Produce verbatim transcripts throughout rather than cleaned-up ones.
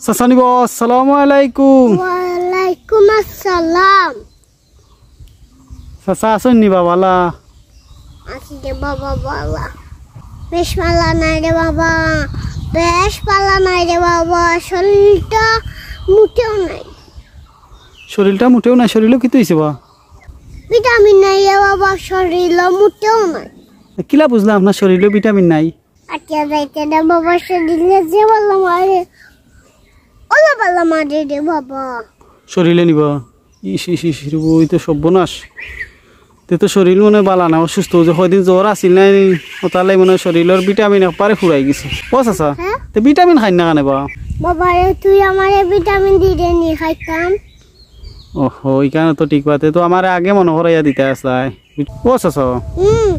চাচা নিব, আসসালামু আলাইকুম। ওয়ালাইকুম আসসালাম। চাচা আছইন নি বা বালা? আছি রে বাবা বালা। বেশ বালা নাই রে বাবা, বেশ বালা নাই রে বাবা, শরীরটা মুটেও নাই। শরীরটা মুটেও নাই? শরীরও কিতা অইছে বা? ভিটামিন নাই রে বাবা, শরীরও মুটেও নাই। কিলা বুঝলাম আপনার শরীরও ভিটামিন নাই? আচ্ছা, যাইতে না বাবা, শরীরে যে বালা মারে, ওলা বালা মারে রে বাবা। শরীরে নিবা? ইস, ইস, ইস, রে বউ, ই তো সর্বনাশ। তে তো শরীর মনে বালা না, অসুস্থ অইছে। কয়দিন জ্বর আছিল না নি? ও তাহলে মনে হয় শরীরর ভিটামিন একবারে ফুরাই গেছে। ও চাচা, হ্যাঁ? তে ভিটামিন খাইন না কেনে বা? বাবা রে, তুই আমারে ভিটামিন দিলে নি খাইতাম। ওহো, ইখানো তো ঠিক বাতে, তো আমারে আগে মনে করাইয়া দিতা আছলায়। ও চাচা, হুম।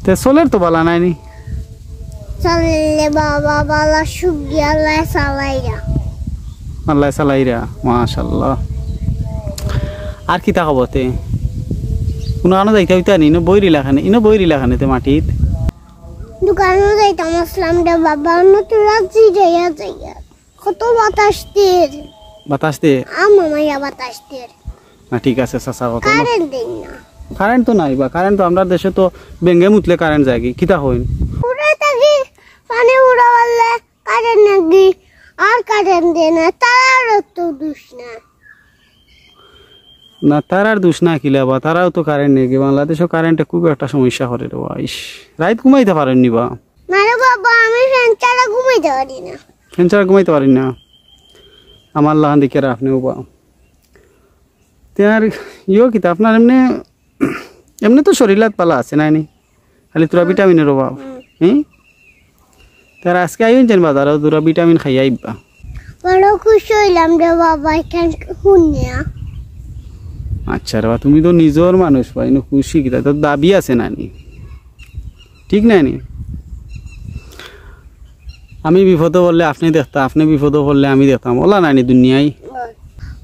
তে চলের তো বালা নাই নি? চললে বাবা বালা, সুখী আল্লাহ চালাইরা। আল্লাহ চালাইরা, মাশাআল্লাহ। আর কিতা খবর তে? কুনু আনো যাইতা অইতা নি? ইনো বই রইলা কেনে, ইনো বই রইলা কেনে তে মাটিত? দোকানো যাইতাম আছলাম রে বাবা, অন্য তো রাত জিরাইয়া যাইয়া। কত বাতাস দের। বাতাস দের? আ মামাইয়া বাতাস দের। না, ঠিক আছে, চাচা, কত না। কারেন্ট দেন না। কারেন্ট তো নাই বা, কারেন্ট তো আমরার দেশে তো বেঙ্গে মুতলে কারেন্ট যায়গি, কিতা কইন? উড়ে থাকি, পানি উড়া পারলে কারেন্ট নেগি, আর কারেন্ট দেয় না, তারারও তো দোষ না। না, তারার দোষ না কিলা বা, তারাও তো কারেন্ট নেগি। বাংলাদেশও কারেন্টে খুব একটা সমস্যা করে রে বা। ইস, রাইত ঘুমাইতা পারইন নি বা? না রে বাবা, আমি ফ্যান ছাড়া ঘুমাইতা পারি না। ফ্যান ছাড়া ঘুমাইতা পারইন না? আমার লাখান দেখিয়া রাখনে ও বা। তে আর ইয়ো কিতা, আপনার এমনে, এমনে তো শরীলাত বালা আছে, নাই নি? খালি থুড়া ভিটামিনর অভাব। হুম। হুম? তে আর আজকে আইন যেন বাজারো, থুড়া ভিটামিন খাইয়া আইবা। বড় খুশি অইলাম রে বাবা, এখান শুনিয়া। আচ্ছা রে বা, তুমি তো নিজর মানুষ বা, ইনো খুশি কিতা, তোর দাবি আছে না নি? ঠিক নাই নি? আমি বিপদো পড়লে আপনে দেখতা, আপনে বিপদো পড়লে আমি দেখতাম, ওলা নাই নি দুনিয়ায়?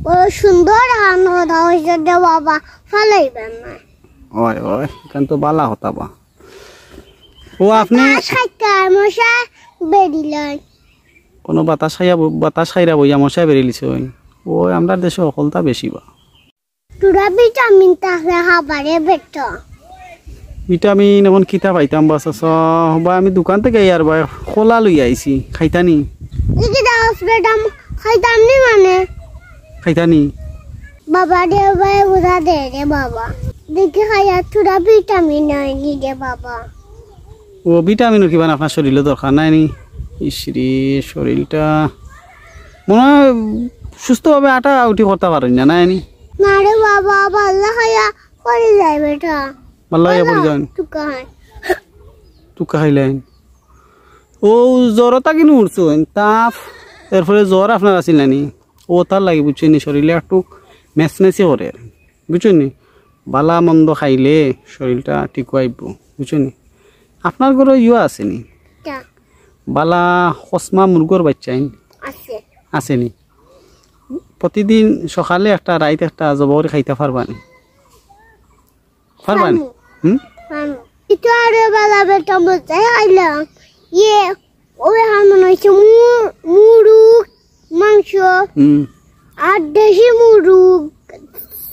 বড় সুন্দর আনন্দ অইছে রে বাবা, ফালাইবেন না। ওই, ওই, ইখান তো বালা কথা বা। ও আপনে বাতাস খাইতাম, মশা বেরিলাই। কোনো বাতাস খাইয়া ব-, বাতাস খাইরা বইয়া মশা বেরিলিছে ওই। ওই আমরার দেশে হকলতা বেশি বা। তোরা ভিটামিন তাহলে খাবারে বেটা। ভিটামিন এখন কিতা পাইতাম বা চাচা? বা আমি দোকান থেকে আর বা কলা লই আইছি, খাইতানি? লিখে দাও বেটা, খাইতাম নি মানে। খাইতানি? বাবা রে, ভাই বুঝা দে রে বাবা। দেখি খাইয়া তোরা ভিটামিন হয়নি রে বাবা। ও ভিটামিনর কিবা আপনার শরীরে দরকার নাই নি? ইসরে, শরীরটা মনে হয় সুস্থভাবে আটা উঠি করতে পারেন না, নাই নি? না রে বাবা, বাল্লা খাইয়া পড়ি যায় বেটা। বাল্লা খাইয়া পড়ি যান। তুকা খাই। তুকা খাইলেন। ও জ্বর তাকি উঠছেন, তাপ, এরপরে জ্বর আপনার আছিল না নি? ও তার লাগি বুঝছেন নি, শরীরে একটু মেসমেসি করে, বুঝছেন নি? বালা মন্দ খাইলে শরীরটা ঠিক অইব, বুঝছেন নি? আপনার ঘরে ইয়ো আছে নি? তা বালা খসমা মুরগর বাচ্চা আইন আছে। আছে নি? প্রতিদিন সকালে একটা, রাইত একটা জব করি খাইতা পারবা নি? পারবা নি? পারমু। হুম? পারমু। ইতো আরো বালা বেটা মজা আইলাম। ইয়ে, ওই হার মনে হইছে মু-, মুরুগ, মাংস, হুম। আর দেশি মুরুগ,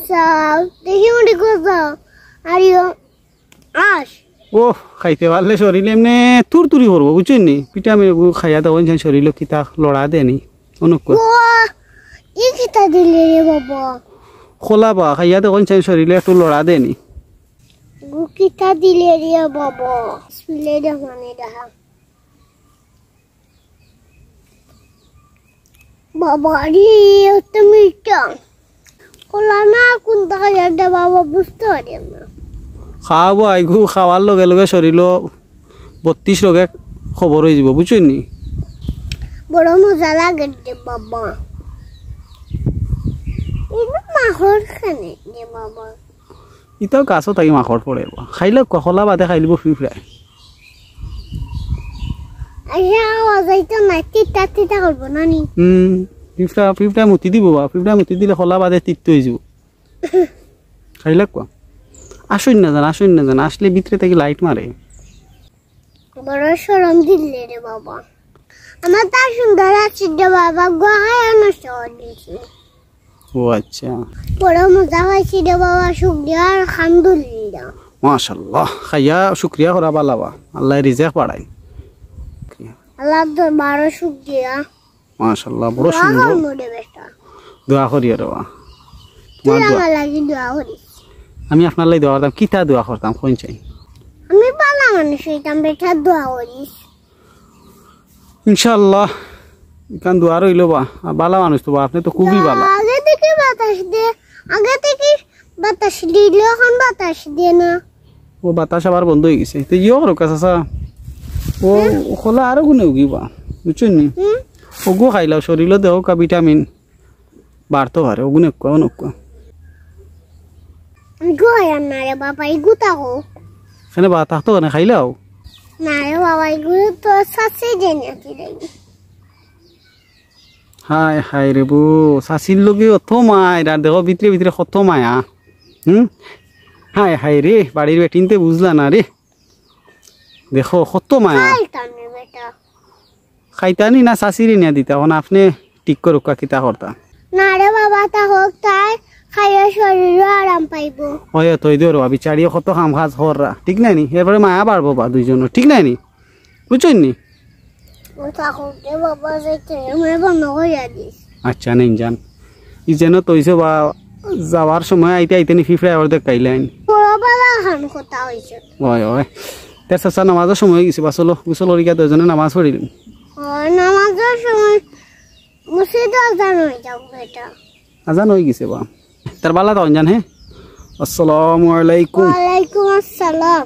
চাল, দেশি মুরুগ চাল, আর ইয়ো, আস। ও, খাইতে পারলে শরীর এমনে তুরতুরি করবো, বুঝছেন নি? ভিটামিন গু খাইয়া দেখো, ইনশান শরীরও কিতা লড়া দেনি, অনুকূল। ও, ই কিতা দিলে রে বাবা? খোলা বা, খাইয়া দেখো, ইনশান শরীরে একটু লড়া দেনি। গু কিতা দিলে রে বাবা? বিসমিল্লাহির রহমানির রহিম। বাবা রে, অত মিঠা। কলা না, কোনটা খাইয়া দে বাবা, বুঝতে পারি না। খাওয়াবো, আইগু খাওয়ার লগে লগে শরীরও বত্রিশ রোগে খবর হয়ে যাব, বুঝছেন নি? বড় মজা লাগে রে বাবা। এই মাখর খানে রে বাবা। ইতাও গাছও থাকি মাকড় পড়ে বা। খাইলে ক-, কলা বাদে খাইলিব ফিফড়ায়। আচ্ছা, আওয়াজ আইতো না, তিতা তিতা করবো না নি? হুম, ফিফড়া, ফিফড়া মুতি দিব বা, ফিফড়া মুতি দিলে কলা বাদে তিত্ত হয়ে যাব। খাইলে ক-, আসইন না জান, আসইন না জান, আসলে ভিতরে থাকি লাইট মারে। বড় শরম দিলে রে বাবা। আমার তা সুন্দর আছিল রে বাবা, গুয়া খাইয়া নষ্ট করি দিছে। ও আচ্ছা। বড় মজা পাইছি রে বাবা, শুকরিয়া আলহামদুলিল্লাহ। মাশাআল্লাহ, খাইয়া শুকরিয়া করা বালা বা, আল্লায় রিজেক বাড়াইন। আল্লাহর দরবারো শুকরিয়া। মাশাআল্লাহ, বড় দোয়া সুন্দর। করমু রে বেটা। দোয়া করিও রে বা। তুই আমার দোয়া। আমার লাগি দোয়া করিস। আমি আপনার লাগি দোয়া করতাম, কিতা দোয়া করতাম, কইন চাই? আমি বালা মানুষ অইতাম বেটা, দোয়া করিস। ইনশাআল্লাহ, ইখান দোয়া রইল বা। আর বালা মানুষ তো বা, আপনি তো খুবই বালা। আগে থেকে বাতাস দে, আগে থেকে বাতাস দিল, এখন বাতাস দে না। ও বাতাস আবার বন্ধ অই গেছে। তো ইয়ে করো কা চাচা, ও খোলা আরো গুনে উগিবা, বুঝছেন নি? হুম। ওগু খাইলাও, শরীরও দেও কা ভিটামিন বাড়তো পারে, ওগুনে কুয়া, ওগুনে কুয়া। ইগু খাইয়াম না রে বাবা, ইগু থাকো। কেনে বা, থাকতো কেনে, খাইলাও? না রে বাবা, ইগু তো চাচি দেন নাকি রে। হায় হায় রে বো, চাচির লগে অত মাইর, আর দেখো ভিতরে ভিতরে কত মায়া। হুম? হায় হায় রে, বাড়ির বেটিন্তে বুঝলা না রে। দেখো কত মায়া। খাইতাম রে বেটা। খাইতানি না চাচিরে নিয়া দিতা, এখন আপনি ঠিক করুক্কা কিতা করতা। না রে বাবা, তা হোক তাই, খাইয়া শরীরও আরাম পাইবো। ওই তো, ওই ধরো, বিচারিয়ে কত কাম কাজ কররা, ঠিক নাই নি? এরপরে মায়া বাড়বো বা দুইজনর, ঠিক নাই নি? বুঝছইন নি? ও তা হোক রে বাবা, যাইতে আমার বন্ধ করিয়া দিস। আচ্ছা, নেই যান। ই যেন তইছে বা, যাওয়ার সময় আইতে আইতে নি ফিফড়ায় অর্ধেক খাইলাইন। বড় বালা খান কথা হইছে। ওই, ওই। তে চাচা, নামাজর সময় অই গেছে বা, চলো, গোসল করি গিয়া দুইজনে নামাজ পড়িলিমু। ও, নামাজর সময় মসজিদে আজান অই যাউক বেটা। আজান অই গেছে বা। তার বালা তখন যান, হ্যাঁ? আসসালামু আলাইকুম। ওয়ালাইকুম আসসালাম।